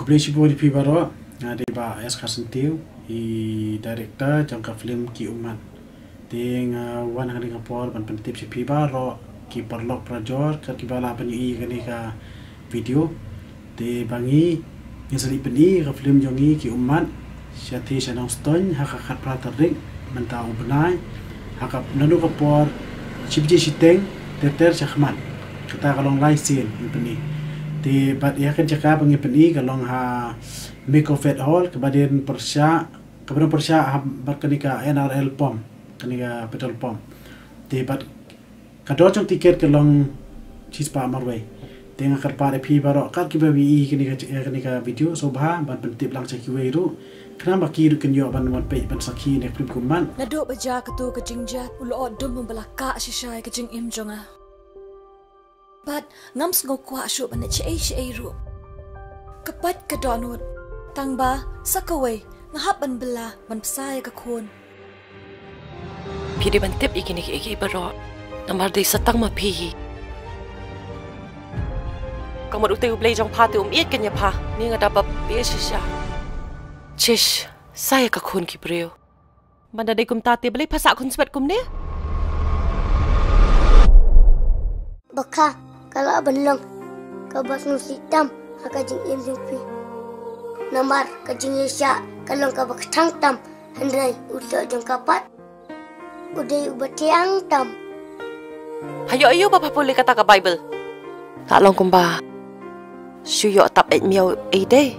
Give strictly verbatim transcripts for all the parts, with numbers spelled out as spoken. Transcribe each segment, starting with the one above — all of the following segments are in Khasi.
Khublei shibun ïa phi baroh, nga dei Bah S Kharsyntiew, i director jong ka film Ki Ummat. Te nga wan ha kane ka por ban pyntip sha phi baroh ki paralok parajor, kat kiba lah ban ïohi ïa kane ka video. Te ba ngi, ngin sa leit pyni ïa ka film jong ngi Ki Ummat, sha te sha Nongstoiñ, ha ka khatphra tarik, mynta u bnai, ha ka naduh ka por, shi baje shiteng, ter ter shakhmat. Kata ka long lai sien, ngin pyni. Te bad ïa ka jaka ba ngin pyni ka long ha Micofed Hall, kaba dei pyrshah, kaba dei pyrshah ha bad kane ka N R L pump, kane ka petrol pump. Te bad ka dor jong tiket ka long shispah marwei. Te nga kyrpad ïa phi baroh kat kiba ïohi kane ka, kane ka video, sngewbha ban pyntip lang sha kiwei ruh. Khnang ba ki ruh kin ïoh ban wan peit ban sakhi ïa ka film Ki Ummat. Naduh ba jia kato ka jingjia, u lyoh dum u ba la kah shisha ïa ka jingim jong nga. Bad ngam sngew kwah shuh ban leit shaei shaei ruh. Ka pait ka dohnud. Tang ba sa kawei nga hap ban bylla ban bsa ïa ka khun. Phi dei ban tip ïa kine kiei kiei baroh. Namar dei sa tang ma phi hi. Ka mut utei U Blei jong pha te um ïeit kein ïa pha. Ni nga da baptize shisha. Chish, sa ïa ka khun ki briew. Ban da dei kumta te balei pha sah khunswet kumne? Bakha, ka lah ban long kaba sngewsih tam ha ka jingim jong phi. Namar ka jingïaishah ka long kaba kthang tam, hynrei u lyoh jong ka pat u dei uba thiang tam. Ha ïoh aïu ba pha pule kata ka Baibl? Lah long kumba shu ïoh tap eit miaw ei dei.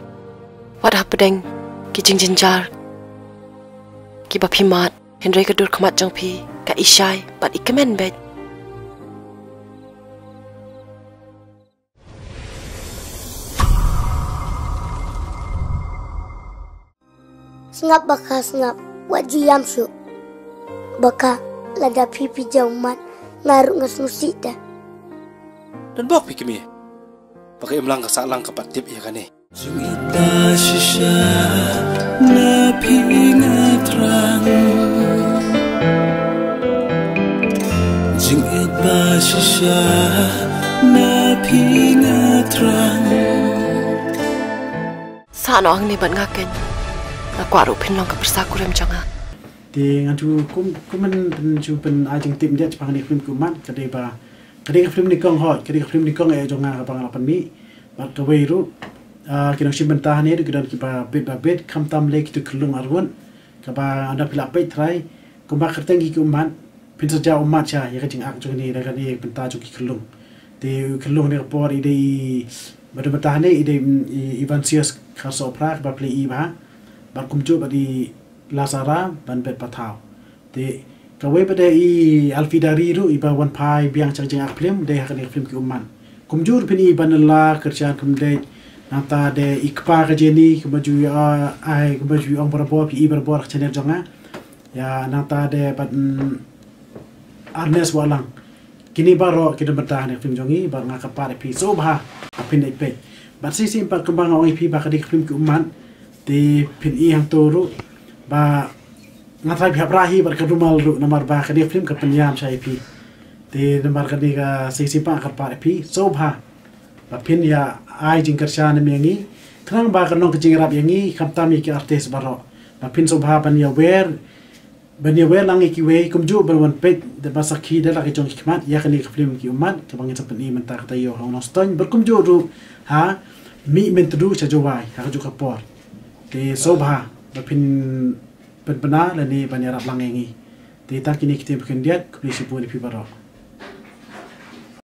Wat hapdeng ki jingjynjar kiba phi mad, hynrei ka dur khmat jong phi ka i shai bad i kmen beit. Sngap Bakha, sngap, wat ju ïam shuh. Bakha, lada phi phi jaw mat, nga ruh nga sngewsih te. Don bok phi kmie. Ba ka imlang ka sahlang ka pat tip ïa kane. Jingit ba shisha na phi nga thrang. Jingit ba shisha na phi nga thrang. Sah noh hangne bad nga keiñ. Nga kwah ruh phin long ka pyrsa kurim jong nga. Te ngan shu kum, kum ban pyn, shu pyn ai jingtip ïa shaphang kane ka film Ki Ummat, ka dei ba, ka dei ka film nyngkong hoi, ka dei ka film nyngkong eh jong nga kaba nga la pynmih. Bad kawei ruh, ah, ki nongshim bynta hangne ruh ki don kiba bit ba bit, khamtam lei kito ki khyllung arngut, kaba ynda phi la peit trai, kumba kyrteng Ki Ummat, phin sa jaw ummat sha ïa ka jingak jong kane, da kane bynta jong ki khyllung. Te khyllung kane ka por i dei, ba don bynta hangne i dei, mm, i, i Vansius Kharsohphra kaba plie i bha. Bad kumjuh bad i Lasara Banbet Pathaw. Te kawei pat dei i Alfie Dari ruh iba wan phai biang sha ka jingak film, dei ha kane ka film Ki Ummat. Kumjuh ruh phin i Banla Kyrshan Khymdeit, nangta dei i kpa ka Jenny, kumba ju i, ah, ai, kumba ju i ong barabor, phi i barabor ha ka channel jong nga. Ïa, nangta dei bad, mm, Ernest Wahlang. Kine baroh ki don bynta ha kane ka film jong ngi, bad nga kyrpad ïa phi sngewbha ba phin ïa peit. Bad shisien pat kumba nga ong ïa phi ba ka dei ka film Ki Ummat, te phin i hangto ruh ba nga trai phi hap rah hi bad ka rumal ruh namar ba kane ka film ka pynïam sha ïa phi. Te namar kane ka shisien pat nga kyrpad ïa phi sngewbha ba phin ïa ai jingkyrshan ïa ngi, khnang ba kan long ka jingïarap ïa ngi, khamtam ïa ki artist baroh. Ba phin sngewbha ban ïa wer, ban ïa wer lang ïa kiwei, kumjuh ban wan peit da ba sakhi da la ki jong ki khmat ïa kane ka film Ki Ummat kaba ngin sa pyni mynta ka taïew ha u Nongstoiñ, bad kumjuh ruh ha Mihmyntdu sha Jowai ha kajuh ka por. Te sngewbha ba phin pynbna lane ban ïarap lang ïa ngi. Te tang kine ki ktien ba khyndiat, khublei shibun ïa phi baroh.